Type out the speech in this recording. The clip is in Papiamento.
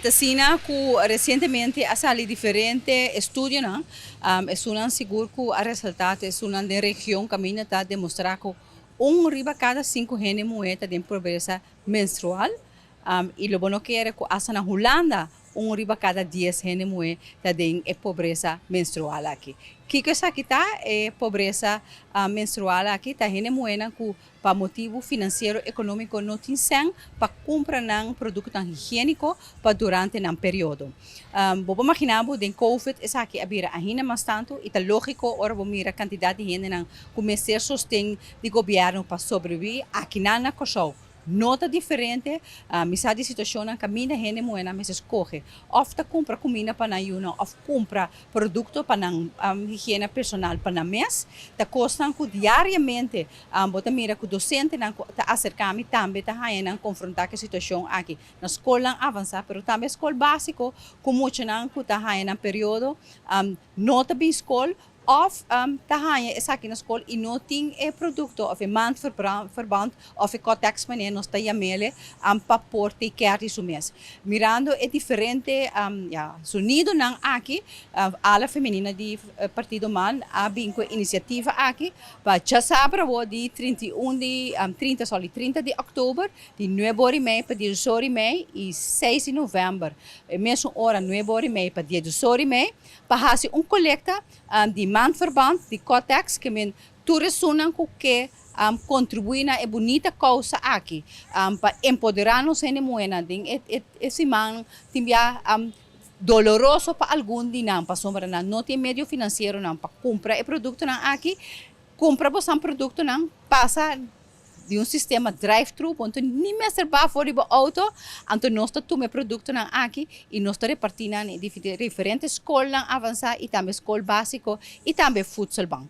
Asina ku resientemente a sali diferente estudionan, esunnan sigur ku a resaltá ta esunnan den region kaminda ta demostrá ku un riba kada sinku hende muhé ta den pobresa menstrual i lo bo no kere ku asta na Hulanda un riba kada dies hende muhé ta den e pobresa menstrual aki. Kiko esaki ta? E pobresa menstrual aki ta hende muhénan ku Pa motibu finansiero ekonómiko no tin sèn pa kumpra nan produktonan higiéniko pa durante nan periodo. Bo por maginá bo den covid esaki a bira ainda mas tantu i ta lógiko ora bo mira kantidat di hendenan ku mester sosten di gobièrnu pa sobreviví akinan na Kòrsou. No ta diferente, mi sa di situashonnan kaminda hende muhénan mester skohe òf ta kumpra kuminda pa nan yunan òf kumpra produkto pa nan higiena personal pa nan mes. Ta kosnan ku diariamente Bo ta mira ku dosentenan ku ta aserká mi tambe ta haña nan konfrontá ku e situashon aki na skolnan avansá, pero tambe skol básiko ku muchanan ku ta haña nan periodo no ta bin skol òf ta haña esaki na skol i no tin e produkto òf e maandverband òf e kòtèks manera nos ta yam'ele pa por take care di su mes. Mirando e diferente ya sonidonan aki, ala femenina di Partido man a bin ku e inisiativa aki Pa djasabra awor di 31 di 30 sòli 30 di òktober di nuebe ora i mei pa diesdos ora i mei i seis di novèmber e mesun ora nuebe ora i mei pa diesdos ora i mei pa hasi un kolekta di maandverband di Kotex ke men tur esunnan ku ke kontribuí na e bunita kousa aki pa empoderá nos hende muhénan den e siman tin bia Doloroso pa algun di nan pasobra nan no tin medio finansieronan pa kumpra e produktonan aki. Kumpra bosan produktonan pasa di un sistema drive thru bo no ni mester baha for di bo outo, anto nos ta tuma e produktonan aki i nos ta reparti nan na diferente skolnan avansá i tambe skol básiko i tambe voedselbank.